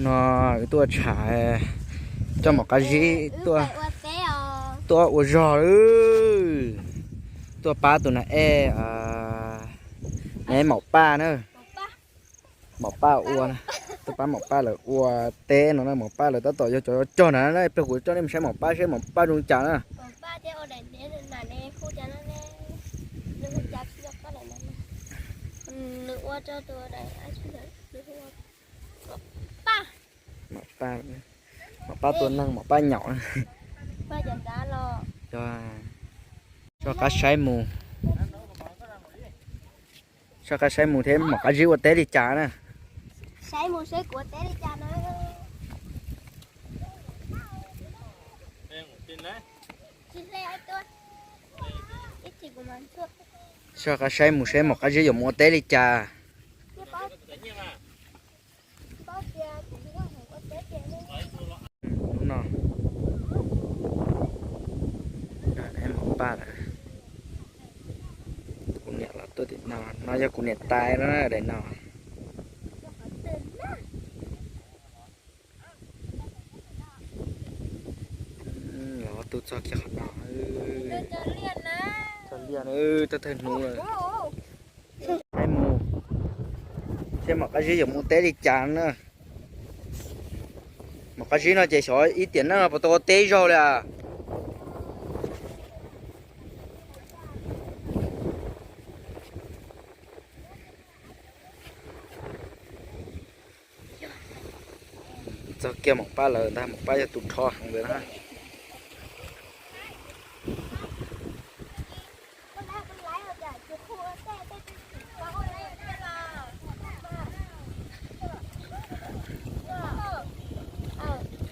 No wb tuaj tsham, coj maum qab zib tuaj ua zog lawm. Tuaj pab tus nas ej, nas ej maum paj na. Maum paj ua, tuaj pab maum paj lawv ua teb no na. Maum paj lawv tab tom yog cov cog ntawd na. Ib pliag kuv coj nej mus saib maum paj seb maum paj zoo li cas na. Maum paj, maum paj tua neeg, maum paj nyaum. Yog, soj qab saib mus, soj qab saib mus thiab maum qab zib ua teb li cas na. Saib mus seb kuv ua teb li cas na. Soj qab saib mus seb maum qab zib yuav mus ua teb li cas. Hnub no, maum paj, kuv niam los tuaj tim no, no yog kuv niam tais no daim no. Los tuaj txog kiag qhov no, txog liaj, txog thawj hnub lawm. Saib mus, seb maum qab zib yuav mus teb li cas na. Maum qab zib no ces xyov ib tiam neej no puas tau ua teb zaug li as. Txog kiag maum paj lawm ntag, maum paj yog tus rho heev lawm na.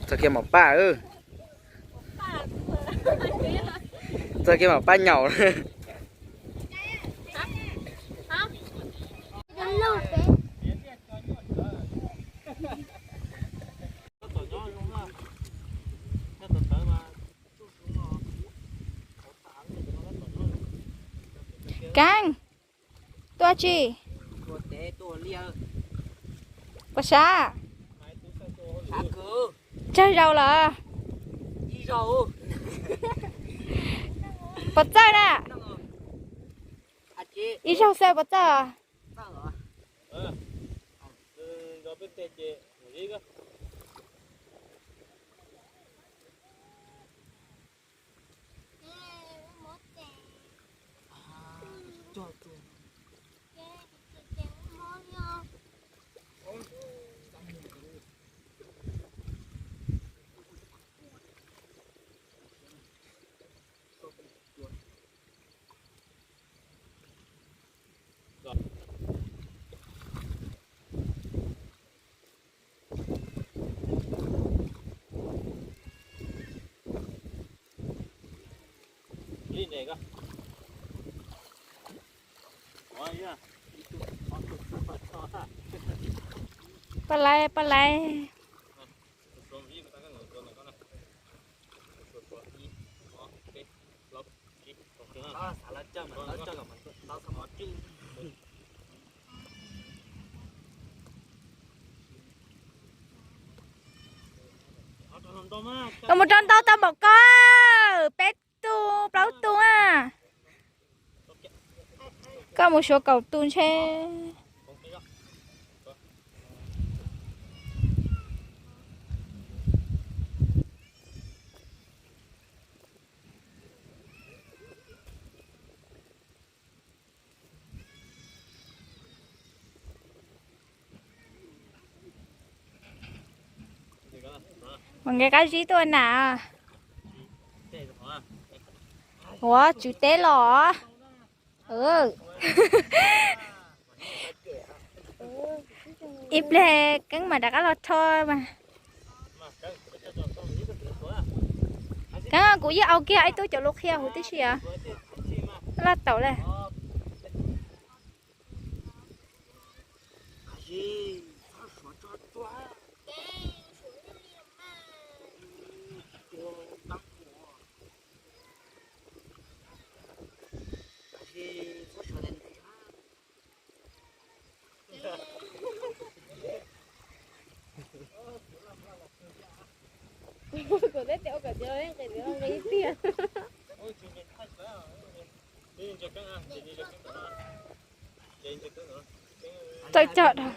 Txog kiag maum paj, txog kiag maum paj nyaum. Keeb, tuaj tsi? Puas sab? Tsawg zaus lawm? Puas txawj na? Ib zaug xwb puas txawj? Paj laiv, paj laiv. Koj mus rau ntau tau npaum ko, peb tug plaub tug a. Koj mus suav kaum tug ntshe. Mus nqe qab zib tuaj na. Ua tswv teb los. Ib pliag Keeb mam rov qab los rho mas. Keeb, kuv yeej au kiag ib tug cov lus qhia huv tib si os. Laj taum lawm. Kuv twb tias ua kom txiv los nqis tiag. Txawj cog dhau.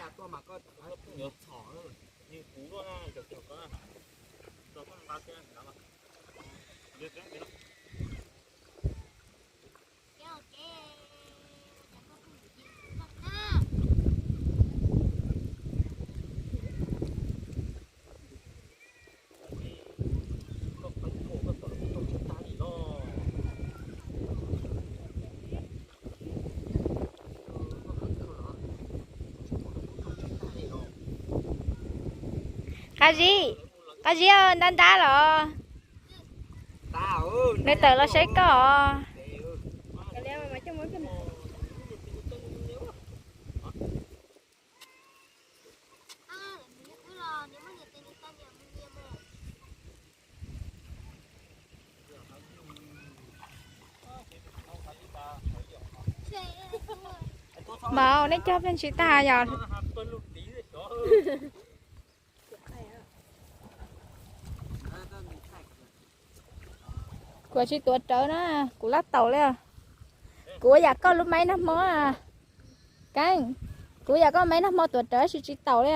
Qab zib, qab zib ntab ntab los. Nws tawm los saib koj os. Mas nej cog pheej tsis tag yog. Kuv tsis tuav rawv na, kuv lab taus li. Kuv ua yam koj lub maib nag hmo. Keeb, kuv yam koj maib nag hmo tuav rawv tab sis tsis taus li.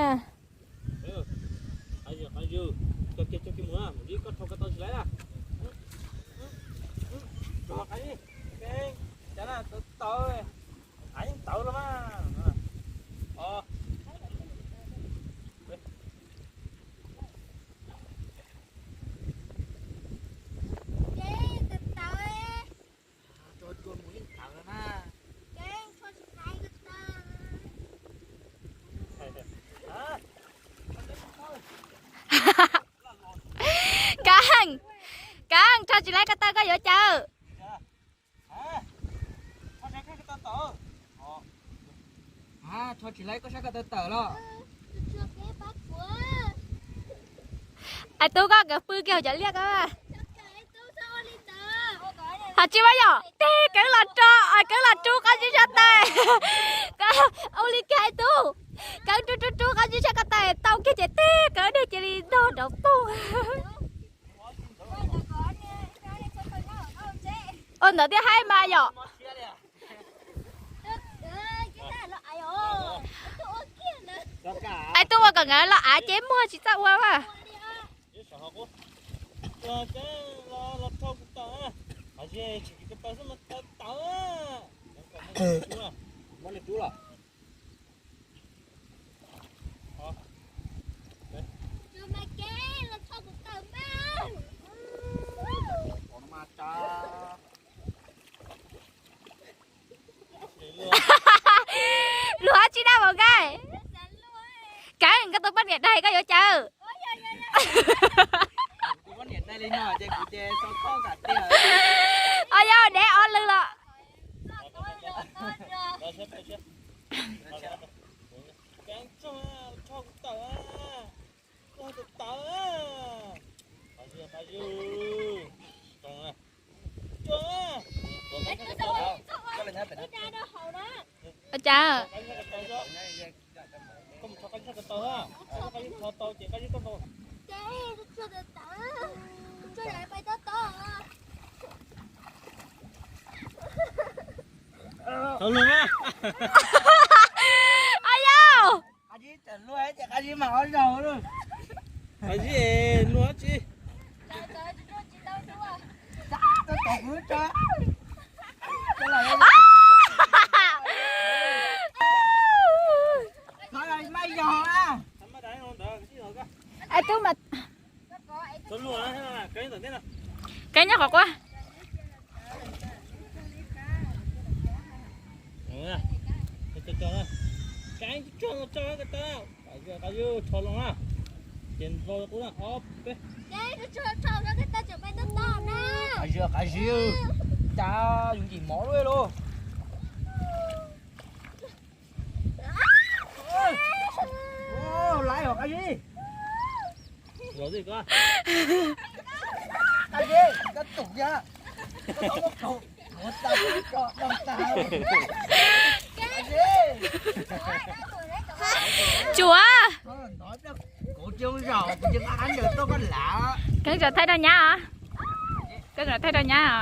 Keeb, Keeb, rho tsis laib ko taw koj yuav caw. Rho tsis laib koj sab ko taw tawm los. Ais Tub, koj kawm pw kiag hauv cov liaj ko. Ho tsis muaj yom, tig Keeb los rau, Keeb los rub qab zib sab tais. Ua li kiag Ais Tub, Keeb rub rub rub qab zib sab ko taw tau kiag ces tig Keeb niag cia li nrog nrov poog. Ua ntawd thiaj haib mas yom. Ais Tub ua kom nkawd los av ces muag tsis txawj ua mas. Luag tsis dab npaum nkaus. Keeb, koj tus poj niam daig koj yuav caw. Os, yog dev os lwm los. Ua cas? Au yau! Qab zib luag tsis. Ai tub mas. Kev nyob qhov quab. Qab zib, qab zib, cas yus nkim mov lub lauj. Laiv os qab zib. Qab zib, koj tum yam, koj tau muab kaus, muab tau muab tso doo tag. Qab zib. Tsuav. Koj Keeb tsav thaij rau nyab os. Keeb tsav thaij rau nyab os.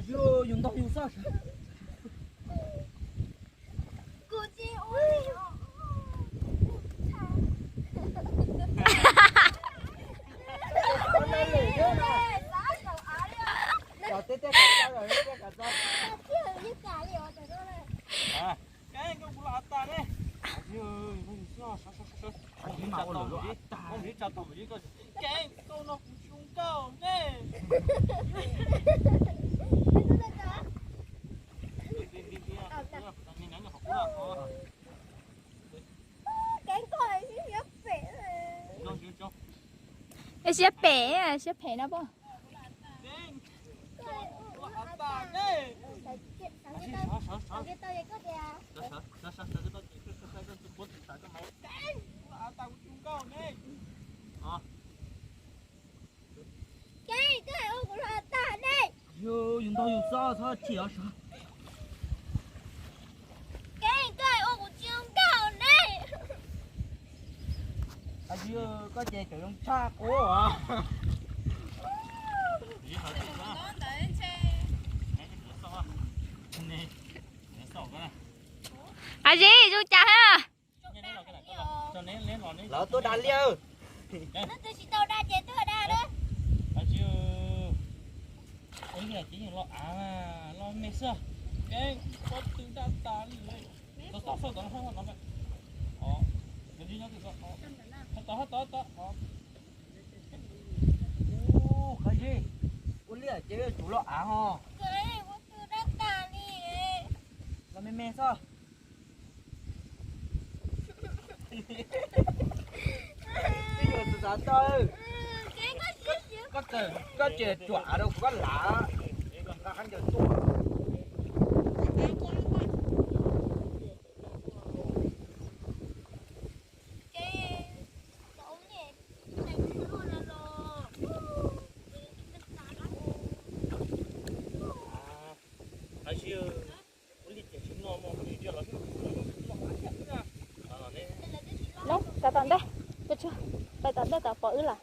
Yus ntog yus xwb. Ej, siab phem, siab phem no poj. Yus ntog yus xwb, txhob chim os. Koj ces cov zoo tshaj qub os. Ab Zib, zoo cas ha? Lawv tuaj da liaj. Ua li ces yeej los av, los me xwb. Pob tw daj tas li. Ua li ces yuav tsum los av ho. Los me me xwb. Twb yuav tus xav tau. Koj ces tsuam av rau kuv koj lav. Nqa khaub ncaws tuaj. Los, tau tom ntej, pais tom ntej tom pom wb lawm.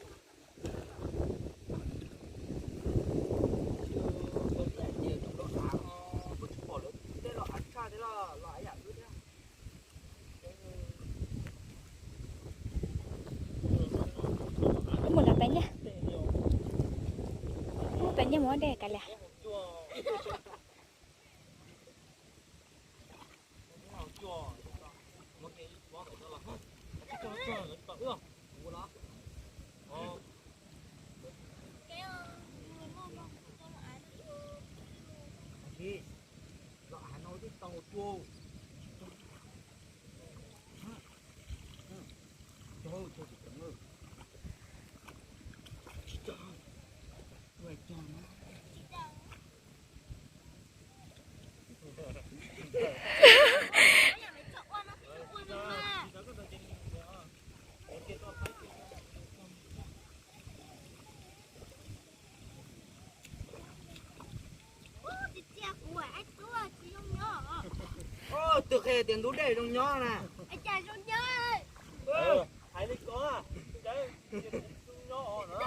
Wb mus nram pem nyiaj, wb pem nyiaj mus ua dej kav liam. Twb qhia tias ntub dej zoo nyob na. Hais li ko, zoo nyob no.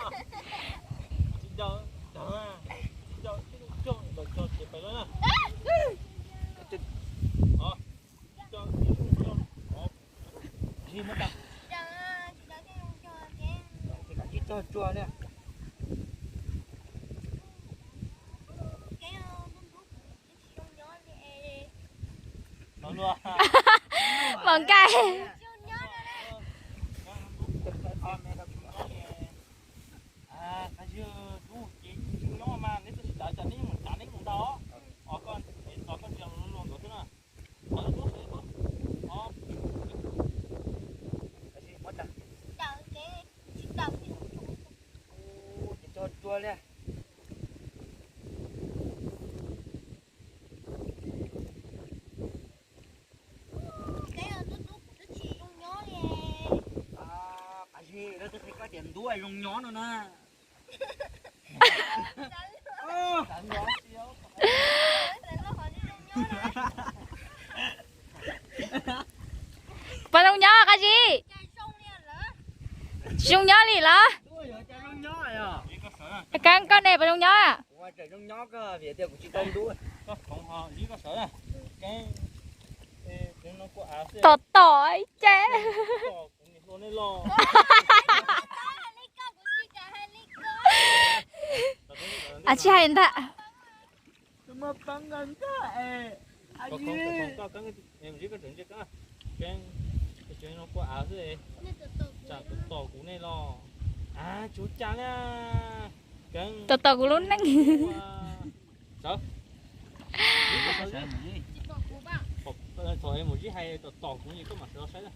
Tsis nco, tsis nco, tsis nco, tsis nco, tsis nco. Tsis txog tsua na. Mom Nkais. Tsis txog tsua li. Ntub zoo nyob no na. Puas zoo nyob Qab Zib? Tsis zoo nyob li los? Keeb, koj ne puas zoo nyob? Tom tom ces. Tsis hais ntag. Tom tom kuv lub neej. Thaum mus zib hais tom tom kuv koj mam sawv los saib.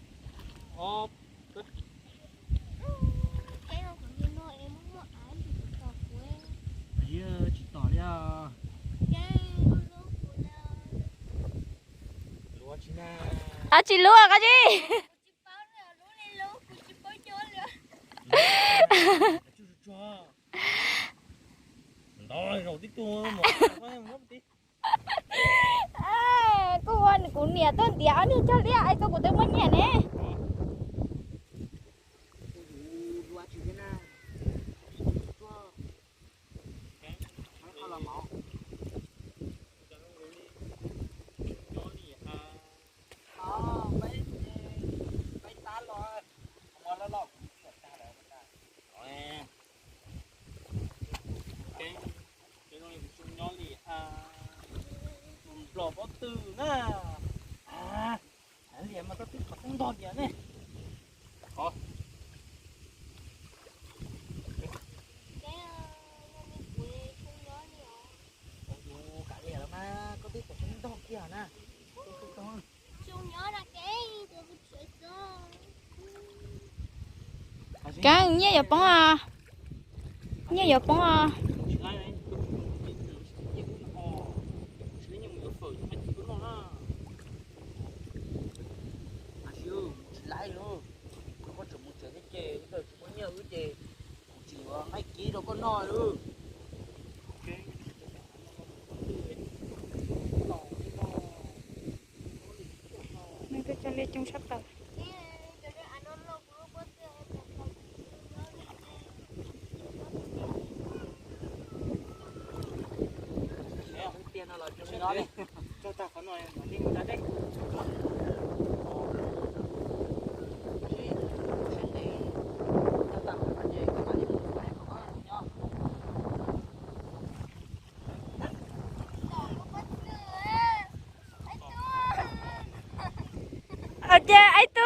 Tsis tom li. Tsis luaj Qab Zib. Kuv ua kuv niam tuaj ntiav ob niag cog liaj es kuv twb muaj nyiaj ne. Nplog pob tw na. Liam mas koj twb qhov tub ntog tiag ne. Kav liam los mas koj twb qhov tub ntog tiag na. Keeb, nyiaj yuav poob os. Nyiaj yuav poob os. Tsis laib, koj tseem mus tsev thiab ces wb tsis muaj nyiaj wb ces kuv tsis yuav qaib kib rau koj noj li. Nws twb cog liaj coob sab plaws. Tiag no los zoo li no li. Tag qhov no mam li mus da dej. Ua cas Aib Tub?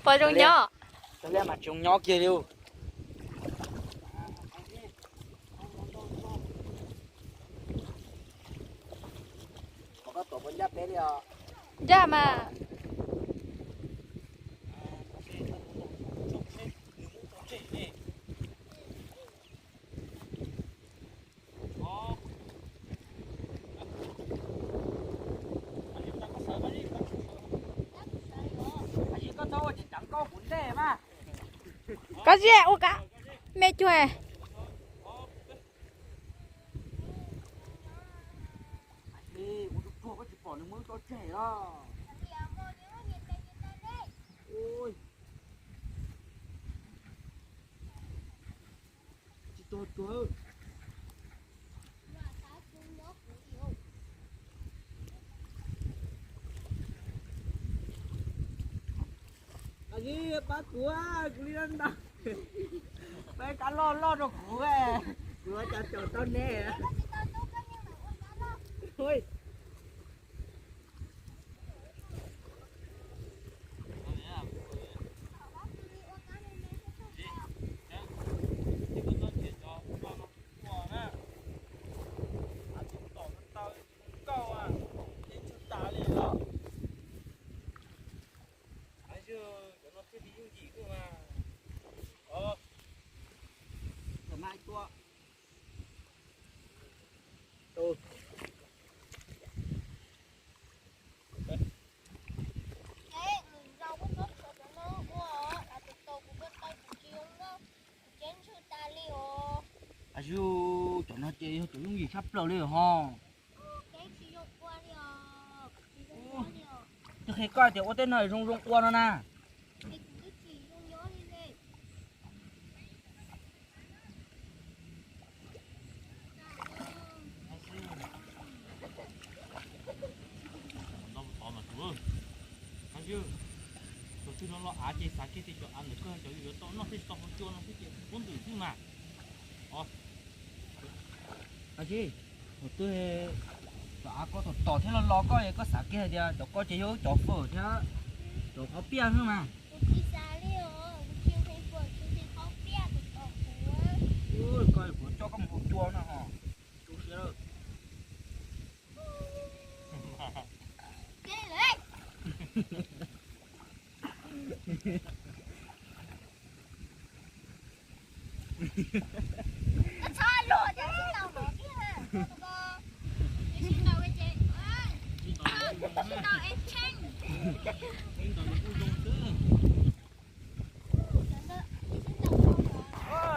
Puas zoo nyob? Cog liaj mas tsis zoo nyob kiag li. Ncaj mas. Koj ziab ua kav me cuag. Pab kuv, kuv li ntawd. Pab kab loj loj rau kuv, kuv ua cas caum tau ne. Yus, cov no ces yog cov yooj yim tshaj plaws li ho. Twb qhia koj tias ua tej no zoo zoo ua no na. Tus twg los los av ces xav kiag tias cov av ntawm koj cov yuav tau noj thiab tsis tau hau cua no xwb ces puab ntwm xwb mas. Ua tib, cov av koj tom tom thiab los los koj es koj xav kiag hais tias cov koj ces yog cov fawm thiab cov qhov piaj xwb mas. Koj kuv coj koj mus hau cua no ho. Tu siab lawm.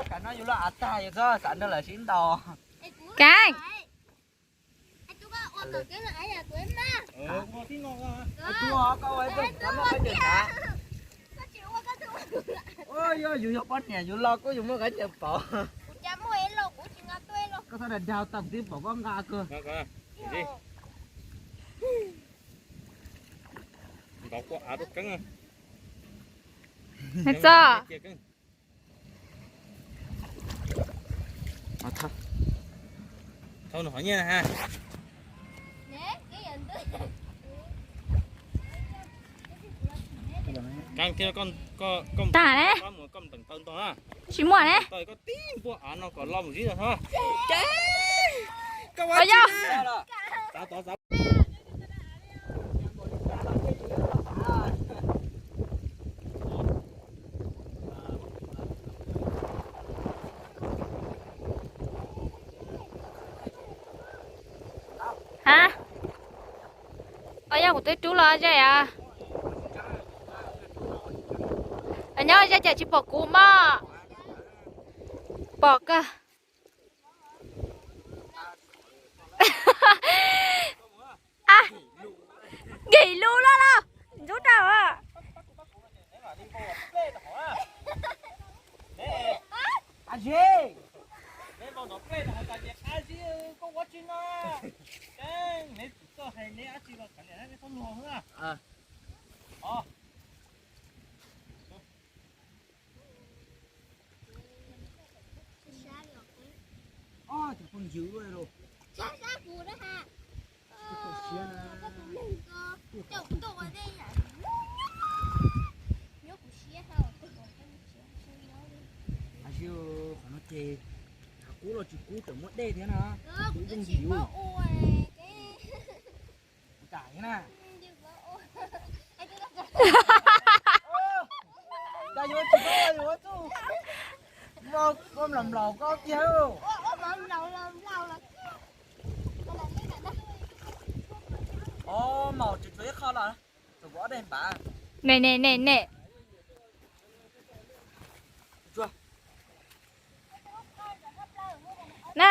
Tam no yus los av tag yus txhob xav nrog lawv sib ntaus. Keeb. Yog yus yog poj niam yus los kuj yus muaj qaib ncaws pov. Koj txhob dag dag tau kuv twb pom koj nqa kawg. Nkaus kua av rau Keeb. Txog. Thau nws qhov nyiaj na ha. Tag ne. Tsis muaj ne. Koj tib npuaj av no kom lo mus zib no. Koj ua yog. Ha, ua yog kuv twb rub los ze os. Nyob ze ces tsis pom kuv mog. Pom kawg. Nkim lus loj loj ntxub rau. Cov phooj ywg, siab na. Qhov no ces kub los tsis kub, tseem muaj dej thiab na. Kub yooj yim. Kuv kam thiab na. Cas yuav tsis koj yuav txuj, koj mlaus mlaus koj kiag. Os, maum tseem tshuav ib qho los, tshuav kuv ob daim npav. Ne ne ne ne. Na.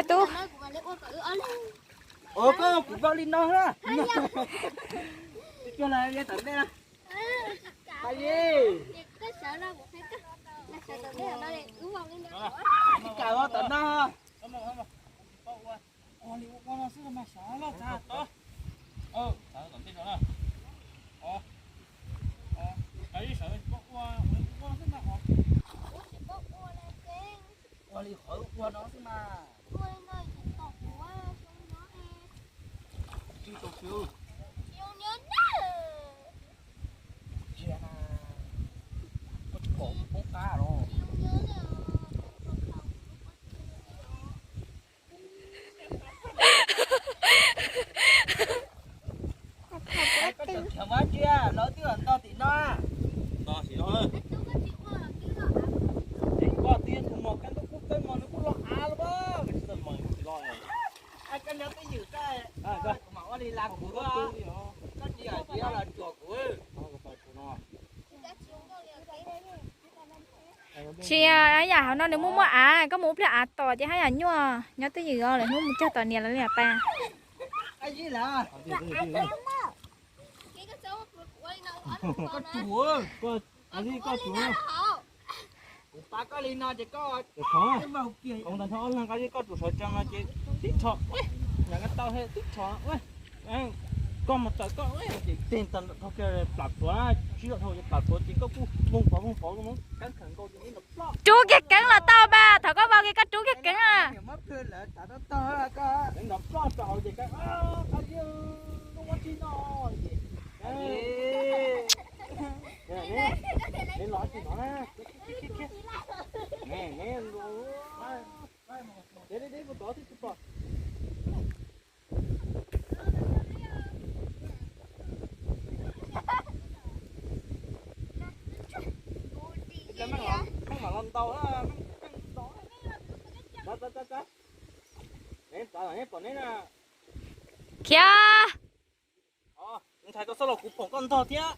Tus. Ua koj kuv vau li no na. Cog los tom ntej na. Tsis kam ua tom no. Ua li ua ua no xwb mas xyov loj tag tod. Tom ntej no na. Ua li qhov ua no xwb mas. Tsis tau siab. Tsis na. Koj tsis pom kuv poob qab los. Koj tseem khiav mus dab tsi, lawv twb los ntog tim no. Ntog tim no. Koj twb yog tus mos kab ntuj kub peb mos nws kuj los av los mas, tsis los. Koj nyob twj ywm koj, kuv mam ua li las kuv, koj tsis yog tsis los tsuam kuv. Tsis, haj yam hauv no nws muaj muaj av, koj mus ua pliag av tom ces haj yam nyuaj, nyob twj ywm os, lwm hnub mus cog tom niam lawv li pais. Koj tsum, koj tsum, kuv pab koj li no ces koj, koj ntag nrho ob leeg, koj tsum sawv tsees no ces tib rho, nyam koj tau he tib rho, koj mus tawm koj ces teg tag dhau kiag plam pluav, tsib rau dhau ces plam pluav ces koj kuj voog pov voog pov keeb khaws nkaus ces nws ploj. Rub kiag keeb los tau mas, thaum koj vau kiag koj rub kiag keeb a. Nws ploj rau hauv ces koj, qab zib, lub ua tsis no ces, neb los tsis no na, neb, neb, deb deb puas tod thiab tsis pom. Meej mam los ntaus, meej ntaus. Tsav, tsav, tsav, tsav. Neb pom neb na. Khiav. Ntshai koj txhob los kuv pom koj ntog thiab.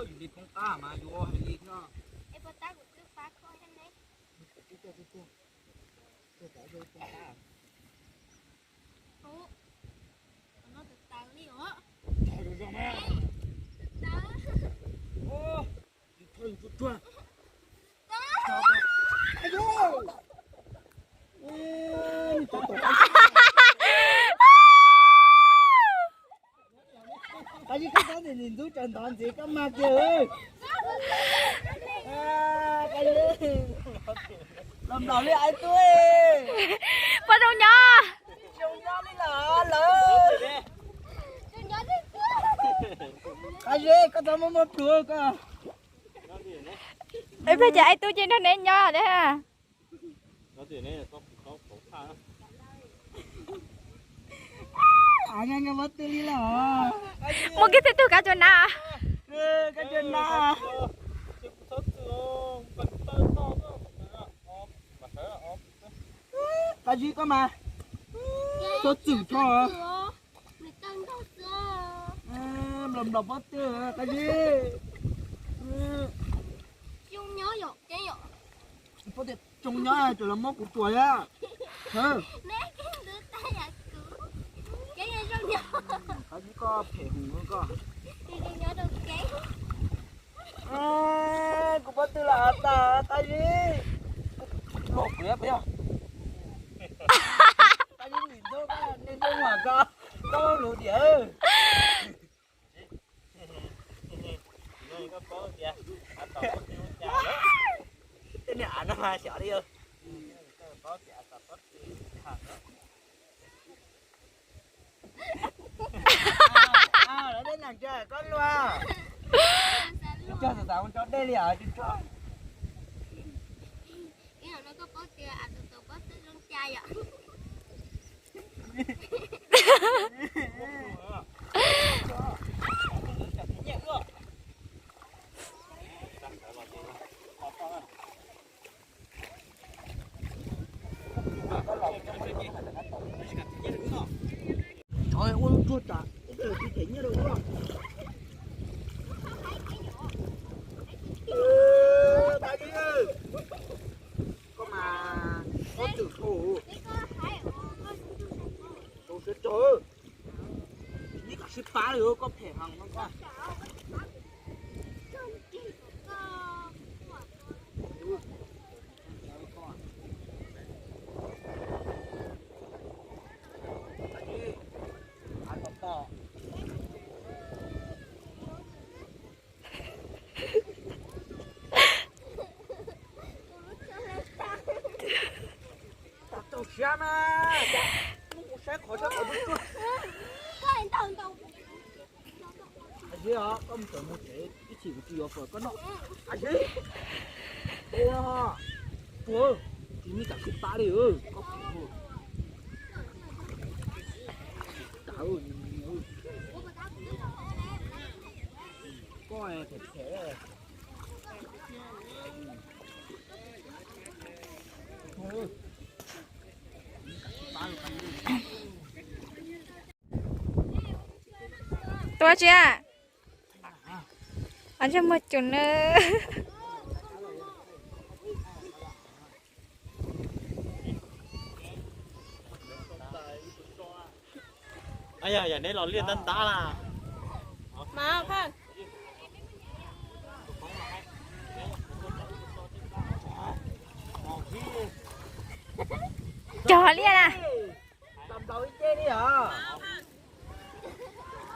Yus li poob qab mas yus hais li thiab. Qab zib, koj tab sis nim ntub tsaws ntov ntxiv koj mag kiag. Los nplaum li Aib Tub. Puas zoo nyob? Zoo nyob li los lawm. Qab zib, koj txhob muab muab plhuav koj. Ib pliag ces Aib Tub ces nrog neb nyob thiab. Muaj kiag tej tug kab cua na. Kab cua na. Qab zib koj mas. Txhob txwm koj. Nplaum nplaum pob tw, qab zib. Pob tw zoo nyob, tseem los muab kuv tsuas thiab. Qab zib koj phem hwv koj. Kuv pob tw los av tag, qab zib. Luag kuv yog, qab zib nim ntub, nej ntub mas koj, koj lus diam. Tej niag av no mas xyov li. Lawv tej neeg tsa koj luag. Cog xav xav mus rau dej li os, tsuj tsuag. Ua lub tsuag tsam, ib pliag tsis them nyiaj rau ua. Koj mas, koj twm tau, tau siab tso. Neb kom sib pab li, koj phem heev no koj. Siab na, mus saib qhov saib qhov. Aib, koj mus tawm mus tsev ib chim kuv tsis yuav fawm koj noj. Aib, ua, ua, tsis muaj kam sib pab li, koj, koj them them. Tua tsi a? Ntsej muag cum na. Yog neb los liaj ntab ntab las. Cog liaj na.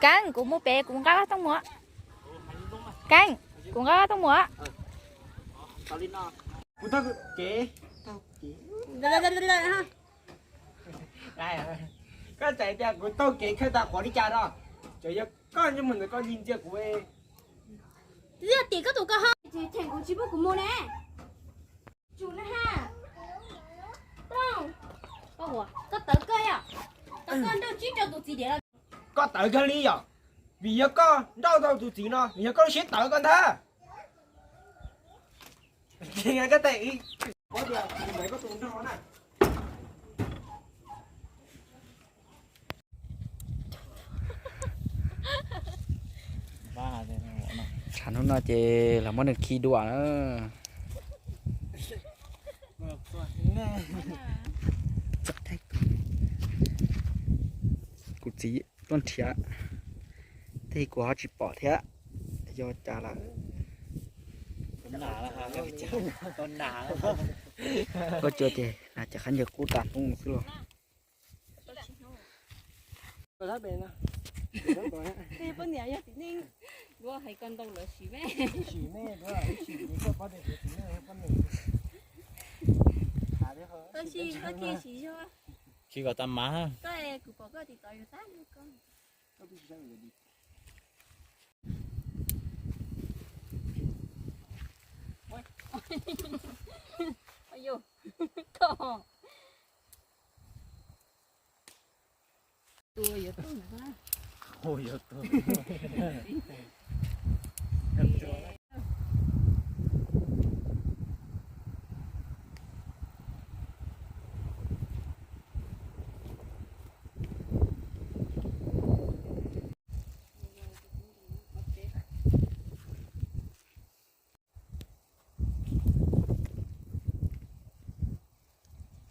Keeb, kuv mus pem, kuv nqa koj tuaj mus. Keeb, kuv nqa koj tuaj mus. Kuv taug kev, taug kev. Koj txawm tias kuv taug kev khaws tag qhuav li cas no, tsuas yog koj nyob mus ntawd koj lig ntsia kuv. Liaj tim koj tus koj ho cheem kuv tsis pub kuv mus ne. Tsum na ha. Tooj, koj tawv kawg yom? Tawv koj nrauj tsib rau tus txiv diam los. Koj tawv kawg li yom? Vim yog koj nrauj tau tus txiv no, vim yog koj lub siab tawv koj ntag. Koj tes, koj tus nrog na. Tshav hnub no ces los muab nws khi dua na. Kuv txiv tuaj nrhiav, tej kuv ho tsis pom thiab, yog cas lawm. Koj cua ces nas ces qab ncaws qub tas hnub xwb los. Poj niam yog txiv neej, luag hais koj ntau lawv sim me. Khi kom tas mav. Koj, kuv pom koj TikTok yus tab li koj. Ua yuav tuag na.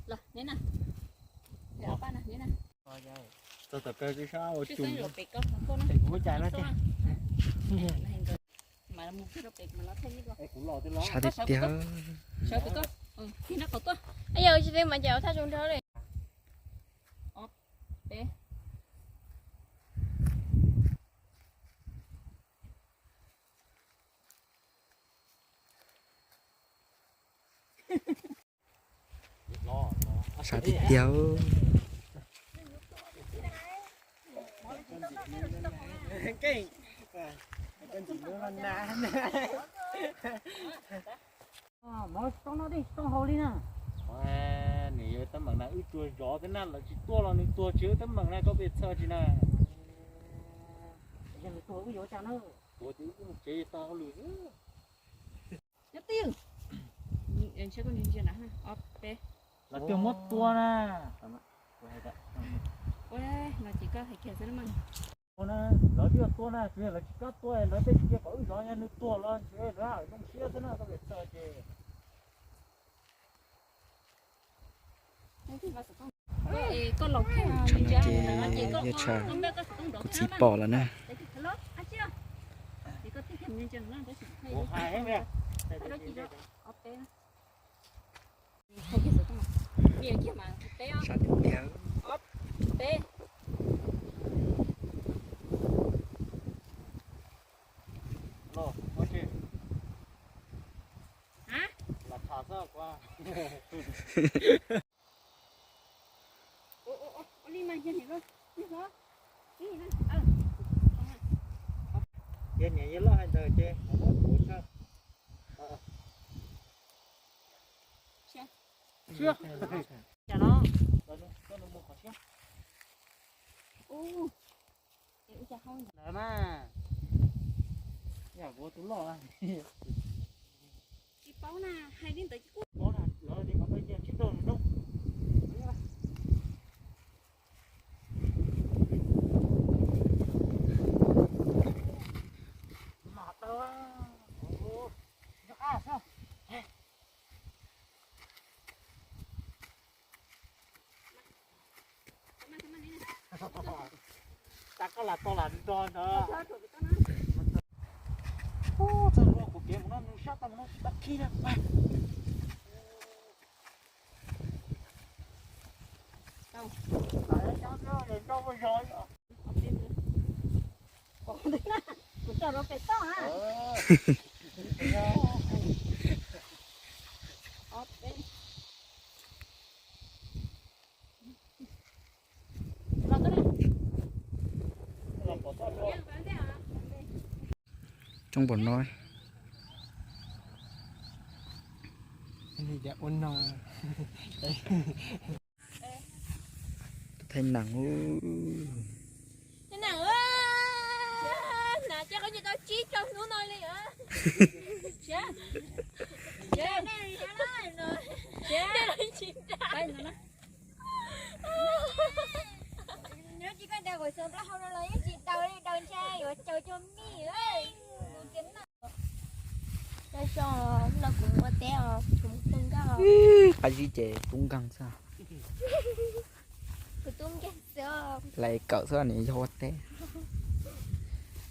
Los neb na. Txog tom kawg twb sab ua cum. Sab tiag tiag. Sawv pem koj. Tig no qhov tuaj. Ej, yog tsis li mas ces thaj zoov nrog li. Ob peb. Sab tiag tiag. Mov tsis tau noj dej tsis tau haus li na. Nws yog teeb meem na wb tuag zov thiab na, lawv tsis tuaj los nws tuag tsis wb teeb meem na, koj pes txhawj tsis na. Yog nws tuag wb yuav cas na. Tuag ces wb mus tsev tau hauj lwm xwb. Nyob twj ywm. Ob peb. Lawv twb muab tua na. Ua no ces koj hais kiag xwb mas. Lawv twb tua na, tsuas yog lawv tsis kam tua, lawv tej cia kom wb zov, yog nws tuag los ntshe lawv zoo siab xwb na, koj pes txhawj ces. Tsam no ces yog tsam kuv txiv pom lawm na. Sab tiag tiag. Yog niam yog loj hais ntawd ces muab kuv tshaj. Ntawd mas, yam kuv tus loj. Tsis paub na, hais li ntawd kuj paub na, lawv tias qhov ntawd cia tsis tau zoo. Mam tau, nco qab xwb. Tag koj lam tau lam nrog ntawd. Txog kuv kev mus no nws sab tau mus no tsis tau khi na. Kuv tso rau pem toj na. Coob npaum no. Thaij nam. Nam, coj qhov nyiaj tau tsib rau hnub no li. Nyob tsis koj daws kuv xov plaub hau no los yeej tsis daws li, daws ntshe yuav caum cuag mij. Cov no kuv mus ua teb os, kuv mus tub nkeeg. Qab zib ces tub nkeeg xwb. Kuv tub nkeeg xwb. Lais kawm xwb nws yog ua teb.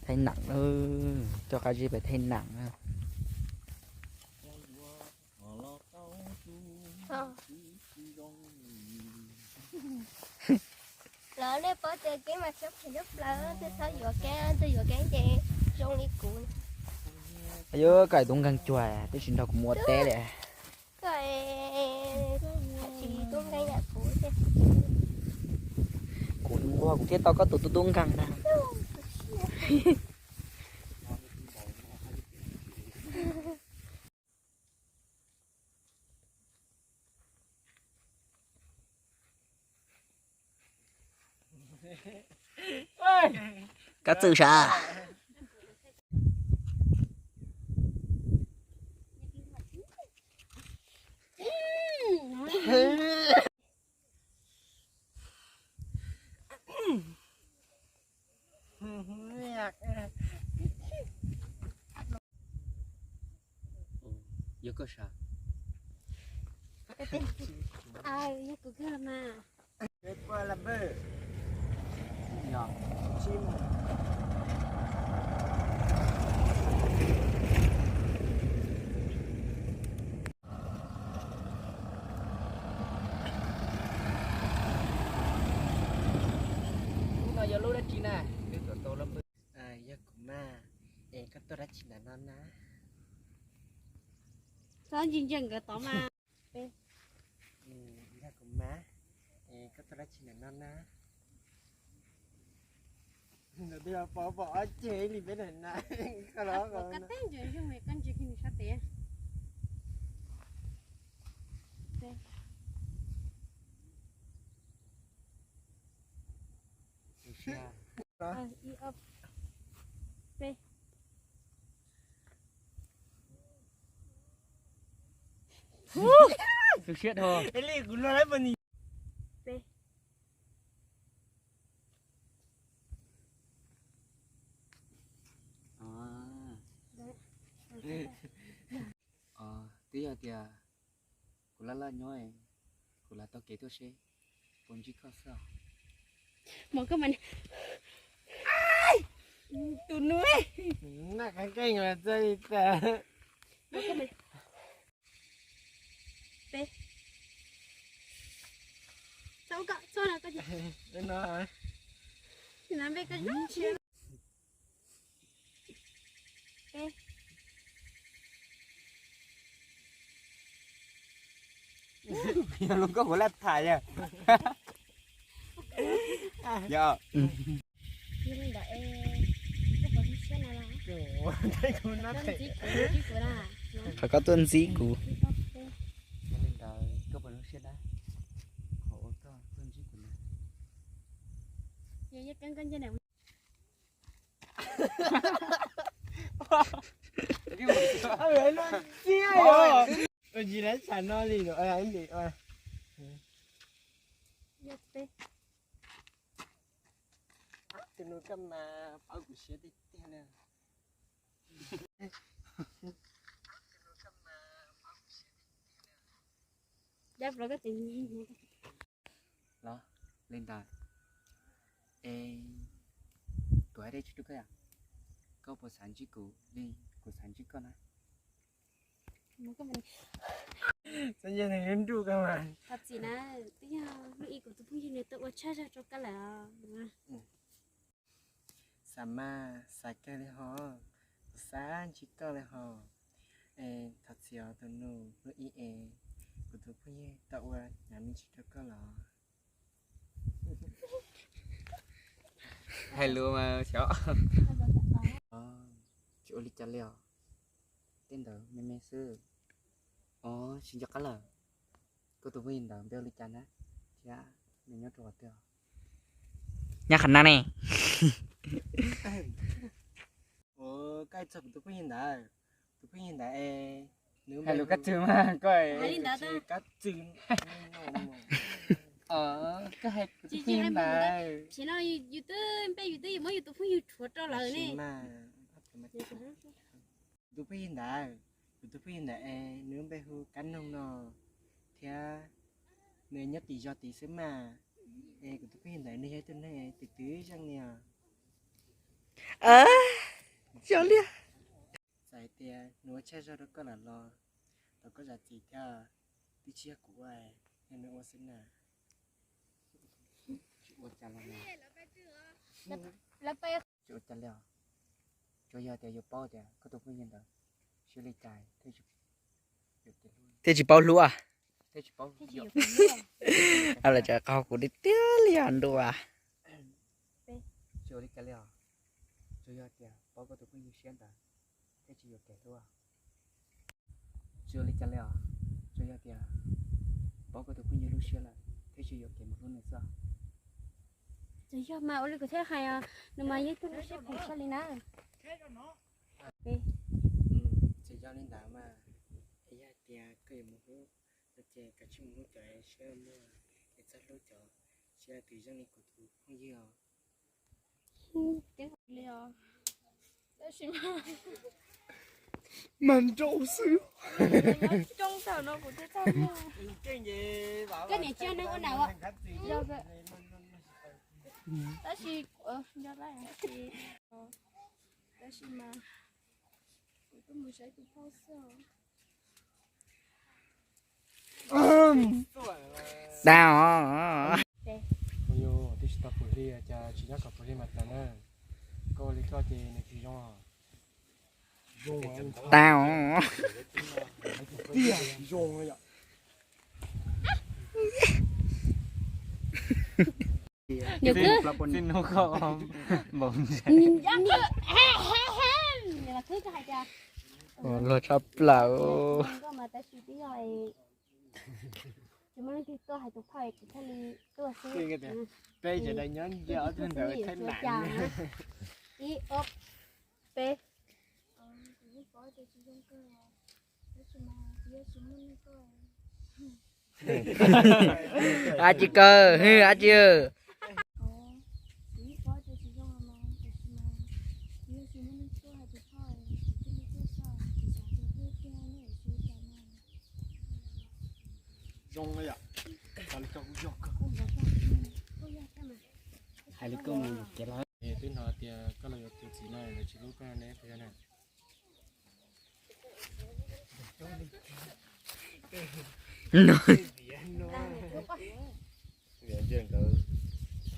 Thaij nam, coj qab zib pem thaij nam. Los nej paub tias keeb mas siab phem nyob plaws, twb txhob yuav keeb, twb yuav keeb ces zoo li kuv. Yog koj tub nkeeg cuag twb tsis nrog kuv mus ua teb li. Koj tsis tub nkeeg yam kuv thiab. Kuv nquag kuv thiaj tau koj tus tub tub nkeeg ntag. Koj txwm sav. Yog koj sav. Yog kuv kawg mas. Lub no yog lub dab tsi na? Yog kuv mas, es koj tuaj dab tsi ntawm no na? Txhob ntsia ntsia nkawd tod mas. Yog kuv mas, es koj tuaj dab tsi ntawm no na? Pom pom ob ceg li peb na. Koj los koj teb ntsia zoo, koj ntsia kiag nws sab tes. Tu siab dhau. Twb yog tias kuv laj laj nyob, kuv lam taug kev tuaj seb puas ntsib koj xwb. Tus nus, naj qeeb keej txawj li tas. Yog lub nkauj kuv laj tham yog. Yog. Qhov koj tuaj ntxib kuv. Tsis lawv xav no li. Tus nus koj mas paub kuv siab tiag tiag li. Los li ntawd es kuv hais dab tsi rau koj yom? Koj puas xav ntsib kuv li kuv xav ntsib koj na? Xav ntsib nws nruj koj mas. Thov txim na, twb yog hnub ib kuv tus phooj ywg nws tau ua tshaj zog rau koj lawm. Xav mas xav kawg li hos, kuv xav ntsib koj li hos. Es thov txim os tus nus, hnub ib es kuv tus phooj ywg tau ua hnyav me ntsis rau koj los. Hais lus mas xyov. Tsis ua li cas li os. Tej ntawd me me xwb. Os, tsis nco qab lawm. Koj tus phooj ywg ntawd npe ua li cas na? Thiab nws nyob rau qhov twg os? Nyob qhov no ne. Ua, koj hais txog kuv tus phooj ywg ntawd, tus phooj ywg ntawd es nws hais lus kab tsw mas koj hais li ntawd kab tsw. Koj hais kuv tus phooj ywg ntawd. Tam sim no yus twb npe yus twb yuav muab yus tus phooj ywg rhuav rau lawm ne. Kuv tus phooj ywg ntawd, kuv tus phooj ywg ntawd es nws lub npe hu Kab Noog no thiab nws nyob tim zos tid xwb mas. Es kuv tus phooj ywg ntawd nws yog ib tug neeg twm twm zeej li os. Yog li. Txawm hais tias nws ua tshaj zog rau koj lawm los thov koj zam txim thiab, twb tsis yog kuv ua, yog nws ua xwb na. Tsis ua cas li os. Tsuas yog tias yuav paub tias koj tus phooj ywg ntawd siab li cas thiaj tsis paub hlub. Lawv tseem qhov kuv tiag tiag li os ntuj. Tsis ua li cas li os, tsuas yog tias paub koj tus phooj ywg siab ntawd thiaj tsis yuam kev hlub. Tsis ua li cas li os, tsuas yog tias paub koj tus phooj ywg lub siab lawm thiaj tsis yuam kev mus hlub nws xwb. Tsis yog mas ua li kuv thiaj hais os, nws mas yeej tug lub siab phem tshaj li na. Tsis yog li ntawd mas, yog tias koj yuav mus hlub no ces koj tsis mus hlub cov siab muag, es txhob hlub cov siab twm zeej li kuv tus phooj ywg os. Mas nrau xwb. Koj niam tsis yog neeg ua nam os. Tab sis, tab sis mas kuv twb mus saib tus phauj xwb os. Tau. Twb tsis tau pum hli, cas tsis nyob kom pum hli mas tau na. Koj ua li koj ces nws tsis zoo. Tau. Tiag tsis zoo yom. Nws kwv, luag tshaj plaws. Tsis muaj leej twg tuaj hais tus phauj kuv thiaj li tuaj xwb. Peb sawv daws nyob ntsia ob tug ntawd thaij nam. Ib ob peb. Ab tsi kaw, ab tsi. Hais li koj mus kev los. Twb hnov tias koj los yuav tus txiv no lawv tsis hlub koj ne, puas yog na?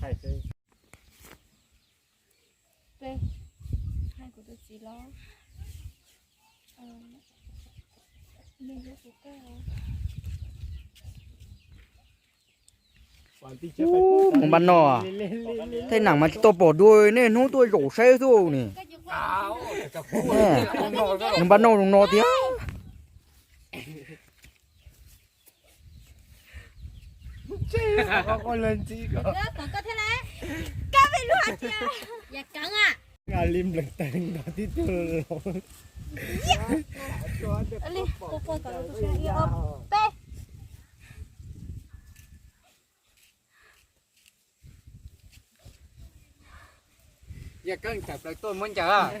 Hais kuv tus txiv los, nws hlub kuv kawg. Mus npaj no, tej nam mas tsis tau pom dua, niaj hnub tuaj zaum saib xwb ne. Nws npaj no zoo no tiag. Yog koj tawm plaws tuaj muab ncaws.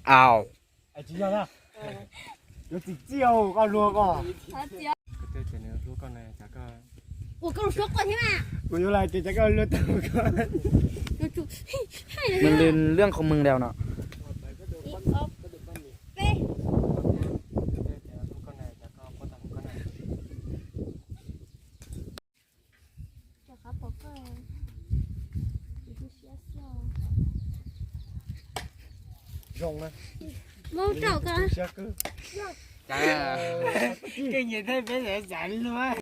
Au. Yuav txim txiaj koj luag koj. Kuv yuav lam ces cov koj luag tau koj. Mws lwm lwm qhov mws lawm no. Zoo na. Muab rau koj. Siab kawg. Keej nyiam thiab peb xav xav luaj.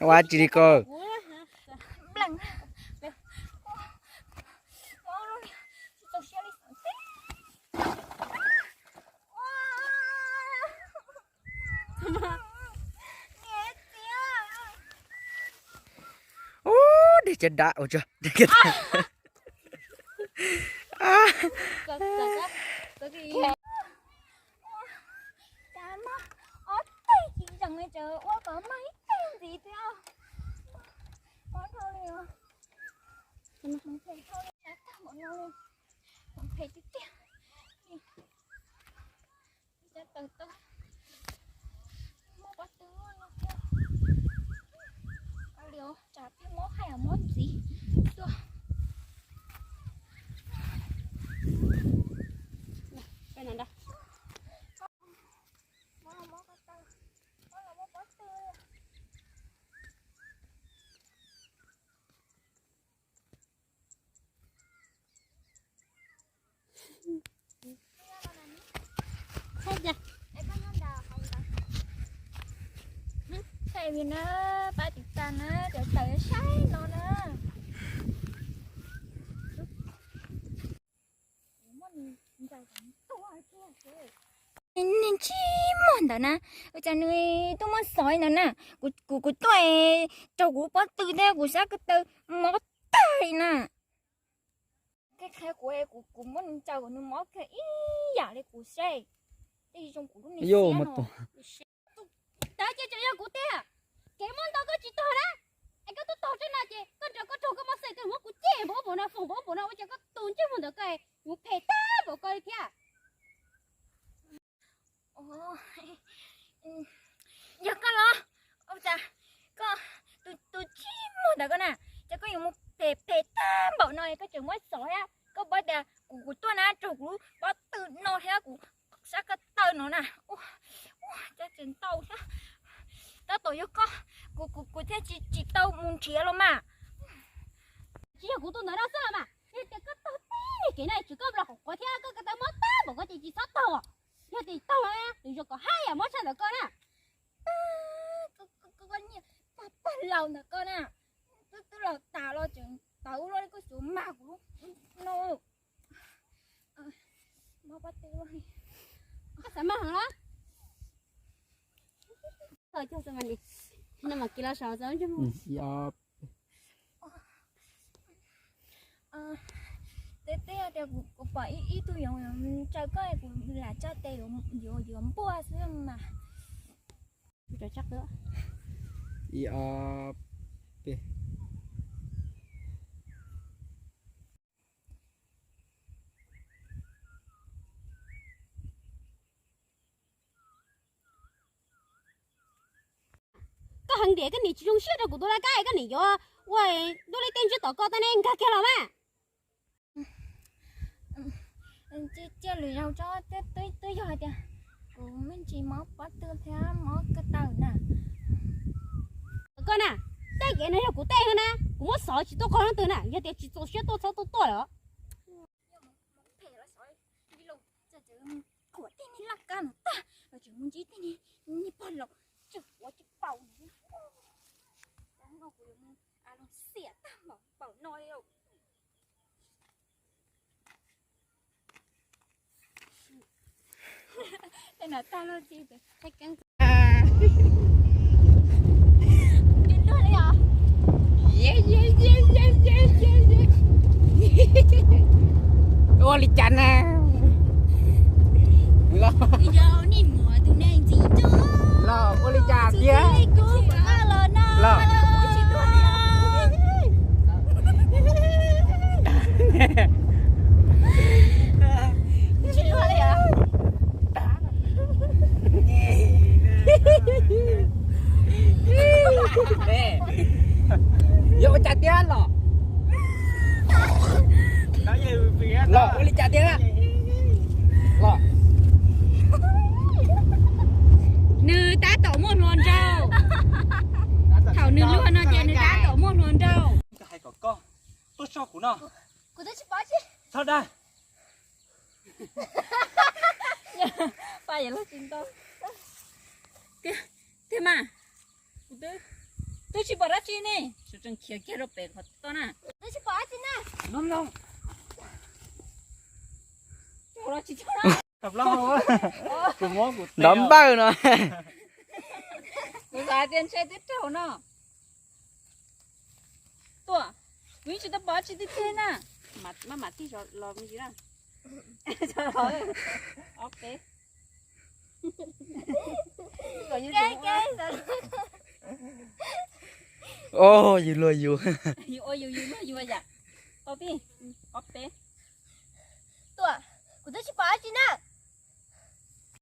Ua tsis li ko. Ub, dej caj dab ua tsuag. Cas no ob teg tsis zeem li, tseem ua kom mag ib teg ntxiv thiab. Mob dhau li os. Phem dhau li, phem tiag tiag. Cov taws tau muab pob tw no thiab. Li tsam peb mob hais mob ntxiv tuaj. Thaij li na, pab tiv tas na, cov taws saib no na. Niag ntsej muag ntawd na, ua cas nws tuaj muab xov li ntawd na. Kuv, kuv, kuv tuaj raug kuv lub pob tw thiab kuv sab ko taw mob tag li na. Qhia kuv, kuv, kuv muab nws ncaws kom nws mob kiag ib yam li kuv seb. Tej zoo kuv lub niag xiab no. Tus ntawd ces tseem yog kuv tiag. Kev mob ntau koj tsis tog na. Es koj tuaj tog tseeb no ces koj nrog koj raug koj mob xwb, koj muab kuv cem npaum npaum no, foom npaum npaum no, ua cas koj tus ntsej muag ntawd ko yuav phem tag npaum koj li thiab. Yog koj los, ua cas koj, tus, tus ntsej muag ntawd koj na, cas koj yuav mus phem phem tag npaum no, koj tseem muab xov thiab, koj paub tias kuv, kuv tuaj na raug kuv lub pob tw no thiab kuv sab ko taw no na. Ua, ua cas tseem ntau thiab. Tab tom yog koj, kuv, kuv, kuv thiaj tsis, tsis tau mus nrhiav los mas. Tsis yog kuv tus ntawd no xwb los mas, yog tias koj taug tib niag kev no tsis koj los qhov quav thiab koj ko taw mob tag npaum koj ces tsis txhob taug. Yog tias taug los nws zoo kom haj yam mob tshaj ntawm koj na. Koj niag pog laus ntawm koj na, twb, twb laus tas los tseem tawv ua luaj li koj tsuas mag kuv lub no. Mob pob tw luaj li. Koj xav mag heev los? Thaum cog xav mas li, no mas kiv los saum txog ntsej muag. Twb, twb yog tias kuv, kuv pom ib, ib tug yoov tsaws koj, kuv lam tso tes yuav, yuav npuaj xwb mas. Ib ob peb. Pheej diam, koj niam tsis zoo siab rau kuv tus laj kab, koj niam yuav ua dua li tej ntsej tom ko tau ne, nkag kiag los mas. Cia lwm zaus tso, twb yog hais tias kuv me ntsis mob pob tw thiab mob ko taw na. Koj na, tej kev no yog kuv tej na, kuv muab xov tsis tuaj qog leej twg na, yog tias tsis txaus siab tuaj txhob tuaj tuaj lawm. Qhuas tej niag laj kab no tag los tseem mus ntsib tej niag pog laus tseem ua tsis paub no. Kuv yuav mus xiam tag npaum no li. Tej no tag lawm ces tib luag li os. Ua li cas na? Los, ua li cas tiag? Los, yuav ua cas tiag los? Los, ua li cas tiag? Los, nws tab tom muaj hluas nraug. Thaum nws luag no ces nws tab tom muaj hluas nraug. Koj hais kom koj tuaj soj kuv no. Kuv twb tsis pom tsi. Txhob dag. Pab yog lub tsis ntau. Tiag mas, kuv twb tsis pom dab tsi ne. Sawv tsees khiav kiag rau pem qhov toj na. Twb tsis pom dab tsi na. Nov npawj no. Kuv xav tias ntshe twb raug no. Tuaj, kuv yeej tsis tau pom dab tsi tiag tiag na. Maj mam tig los me ntsis na. Ob peb. Os, yus luag yus. Yus ua yus, yus luag yus yam. Ob peb, ob peb. Tuaj, kuv twb tsis pom dab tsi na.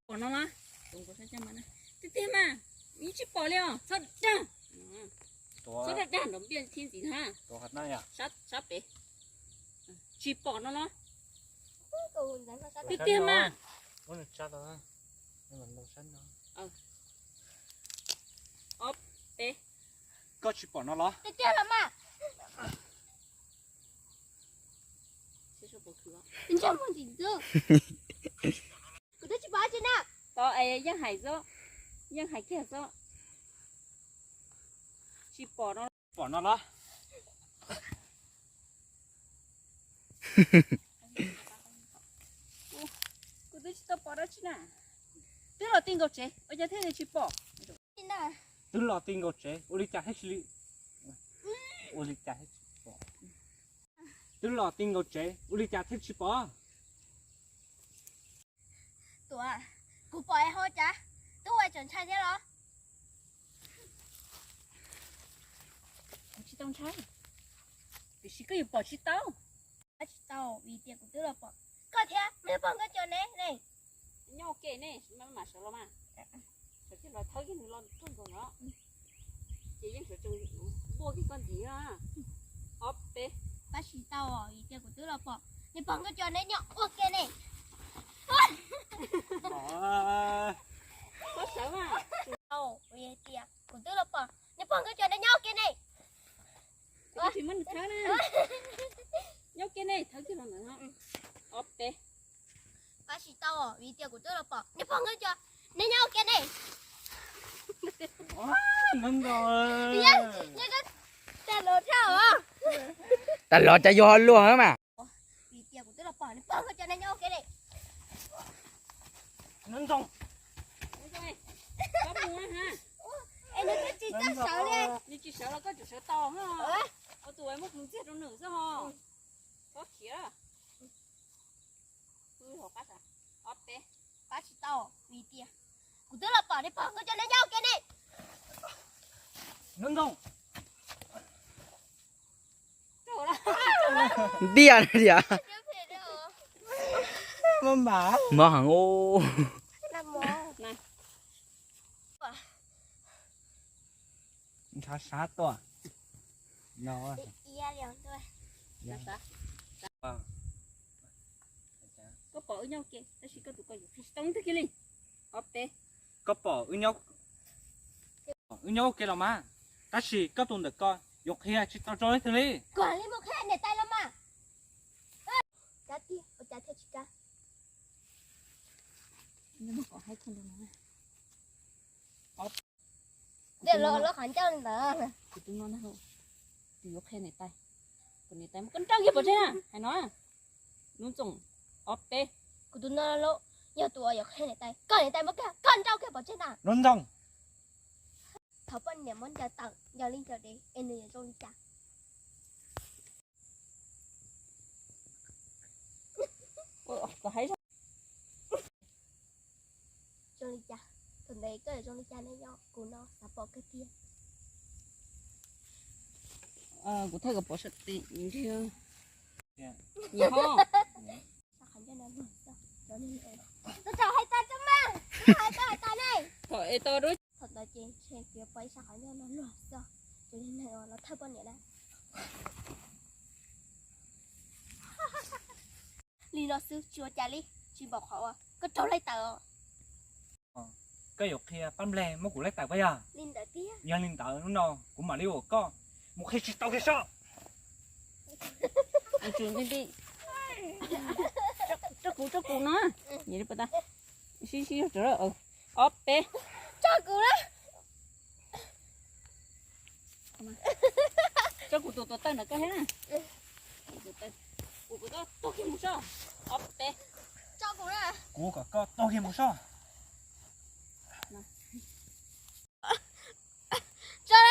Pom no los? Tiag tiag mas, yeej tsis pom li os, txhob dag. Txhob dag dag nrov npiaj thiab ntxiv na. Sab pem. Tsis pom no los? Tiag tiag mas. Ob peb. Koj tsis pom no los? Tiag tiag los mas. Kuv twb tsis pom dab tsi na. Tau es yeej hais xwb, yeej hais kiag xwb. Tsis pom no. Pom no los? Kuv twb tsis tau pom dab tsi na. Twb los ti nkaus tsev ua cas thiaj li tsis pom? Twb los ti nkaus tsev ua li cas thiaj tsis li, ua li cas thiaj tsis pom? Twb los ti nkaus tsev ua li cas thiaj tsis pom? Tuaj, kuv pom es ho cas, twb ua tseem ntshai thiab los? Kuv tsis tau ntshai, tiam sis koj yuav pom tsis tau. Pom tsis tau vim tias kuv twb los pom koj thiab nws pog nkauj cos ne ne. Nyob ua ke ne, maj mam sawv los mas. Sawv kiag los thawb kiag nws los kawg nkaus no. Ces yeej sawv tsees npuaj kiag koj ntxiv na. Ob peb. Pab tsis tau vim tias kuv twb los pom nws pog nkauj cos ne, nyob ua ke ne. Txhob sawv mas. Tau vim tias kuv twb los pom nws pog nkauj cos ne, nyob ua ke ne. Tsis muab nws thawb na. Nyob ua ke ne, thawb kiag los ntawd no. Ob peb. Pab tsis tau vim tias kuv twb los pom nws pog nkauj cos ne, nyob ua ke ne. Tag los cas yog luag mas. Vim tias kuv twb los pom nws pog nkauj cos ne, nyob ua ke ne. Es nws twb tsis txawj sawv li. Nws tsis sawv los koj tseem sawv tau. Ua tus muab kuv ntxiag rau nws xwb ho. Txhob khiav. Ob peb. Pab tsis tau vim tias kuv twb los pom nws pog nkauj cos ne, nyob ua ke ne. Ntiaj tiag. Mob heev ub. Ntshav sab tuaj no. Koj pom wb nyob ua ke tab sis koj tus koj yuav qhia tsis tau leej twg kiag li. Ob peb. Koj pom wb nyob ua ke los mas, tab sis koj tus ntawm ko yuav qhia tsis tau rau leej twg li. Koj li mus qhia niam tais los mas. Kab tiag ua cas thiaj tsis kab. Los qhov ncauj li ntawd. Kuv tus no ntag, tus yuav qhia niam tais. Kuv niam tais muab koj nrauj kiag pov tseg na, hais no. Lub ntxoog ob peb. Kuv tus no lauj, yog tus uas yuav qhia niam tais, koj niam tais muab koj nrauj kiag pov tseg na. Lub ntxoog. Thov poj niam muab ncaws tawm ncaws li ncaws dev es nws yuav zoo li cas. Zoo li cas? Thaum ntawd koj yuav zoo li cas ne? Yog kuv no xav pom kawg tiag. Kuv thaij kom pom sab tim ntiag. Nyiam ho. Rau hais tas tso mas, hais tas hais tas ne. Thaum es tau rau. Thaum ntawd ces ntshe kuv yuav pom ib sab qhov ncauj no luag xwb, ces li neeg los thawj poj niam na. Li no xwb tsis ua cas li, tsis npaum qhov uas koj raug laij tawm os. Koj yuav qhia pab npleg muab kuv laij tawm puas yog? Li ntawd tiag. Yog li ntawd hnub no kuv mam li ua koj mus qhia tsis tau kiag sob. Tso kuv, tso kuv no. Sib sib zog, ob peb. Tso kuv na. Tso kuv tus tuav taw ntawm koj thiab na. Kuv kom koj tuag kiag mus sob. Ob peb. Tso kuv na. Kuv kom koj tuag kiag mus sob. Tso.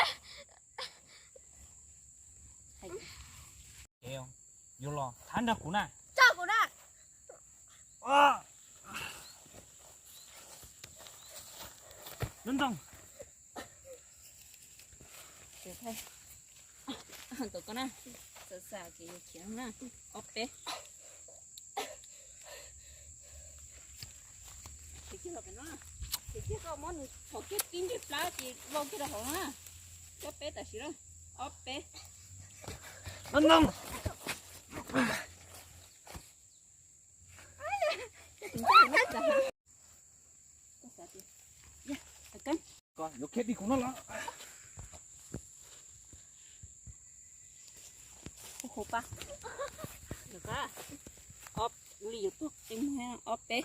Yuav los thab nrog kuv na. Tso kuv na. Lub ntxoog. Thaum koj na, xav xav ces yog khiav na, ob peb. Ces kiag los pem no, ces kiag koj muab nws thaum kiag tib ntsej plab ces vau kiag rau hauv na. Ob peb tam sim na, ob peb. Lub ntxoog. Koj yuav khiav dim kuv no los? Hu pa. Ob li yuav tuag qi mus ob peb.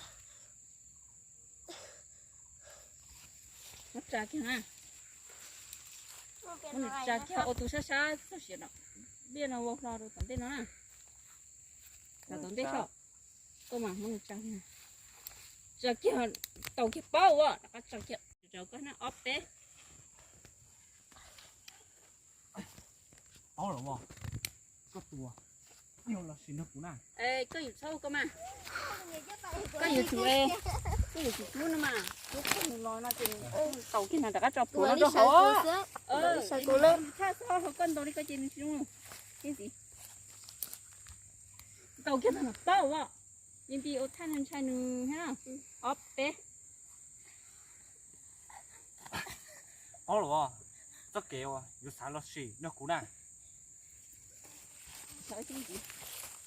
Muab tsa kiag na. Muab nws tsa kiag ua tus sab sab txoj sia no. Ntiaj no ua hlo rau tom ntej no na. Tom ntej so. Koj mas muab nws tsa kiag. Tsa kiag, tau kiag paub ua, rov qab tsa kiag. Tsa koj na ob peb. Paub los as, koj tus yog los sis nrog kuv na. Koj yuav txhob ua koj mas. Koj yuav tsum, koj yuav tsum hlub no mas, hlub koj mus los no ces tau kiag no rov qab tso puav no rau hauv. Thaj xwb hauv koj ntaus li koj ces nws tsis zoo. Tau kiag no paub as. Li nti ua thaj no ntshai nws thiab. Ob peb. Paub los as, txoj kev uas yuav xav los sis nrog kuv na.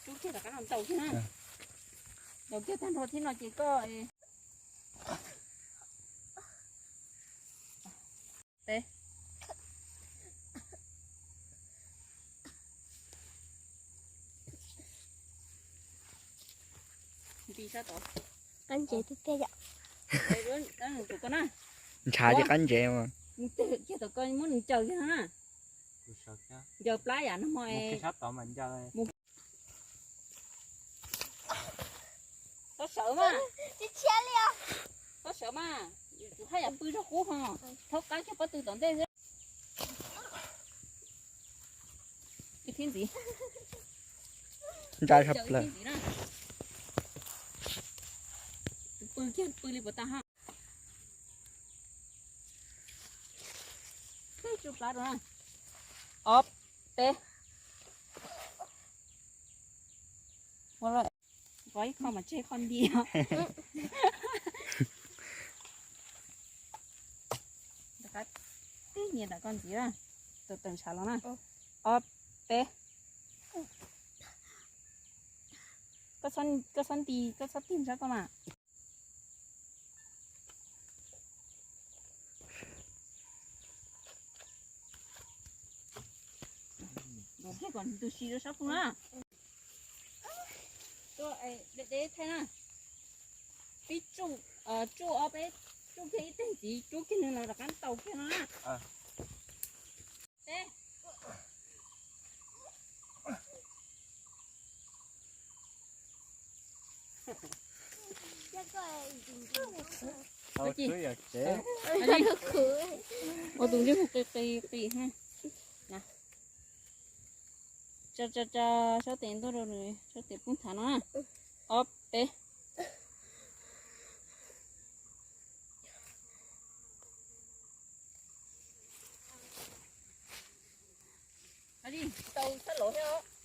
Rub kiag rov qab no ntaus kiag na. Ntaus kiag tag nrho thiab no ces koj. Peb. Nti sab tod. Qab ntsev tiag tiag yom. Ntshav ces qab ntsev mas. Kiag tom ko muab nws ncaws kiag na. Ncaws plab yam no mo. Txhob sawv mas. Txhob sawv mas. Yus tus haj yam pw zog qub ho. Thaub qab kiag pob tw tom ntej xwb. Ib thiab ntxiv. Ntsa tshaj plaws. Tus pw kiag pw li puas tag ha. Tsuj plab rau na. Ob peb. Ua lawm, nqos ib qho mas tseg qho nti. Rov qab tib nias ntawm koj ntxiv na. Tawm ntshav los na. Ob, peb. Koj txhob nti, koj txhob tig ntsab koj mas. Tus si rau sab pug na. Tuaj, de de thaij na. Pib tsuj, tsuj ob peb, tsuj kiag ib teg ntxiv, tsuj kiag nws los rov qab ntaus kiag no na. Peb. Ua tus ntsej muag qis qis qis ha. Tsa tsa tsa, sab tes ntuj rau nws, sab tes poob thav no na. Ob peb. Tau sab laud thiab os.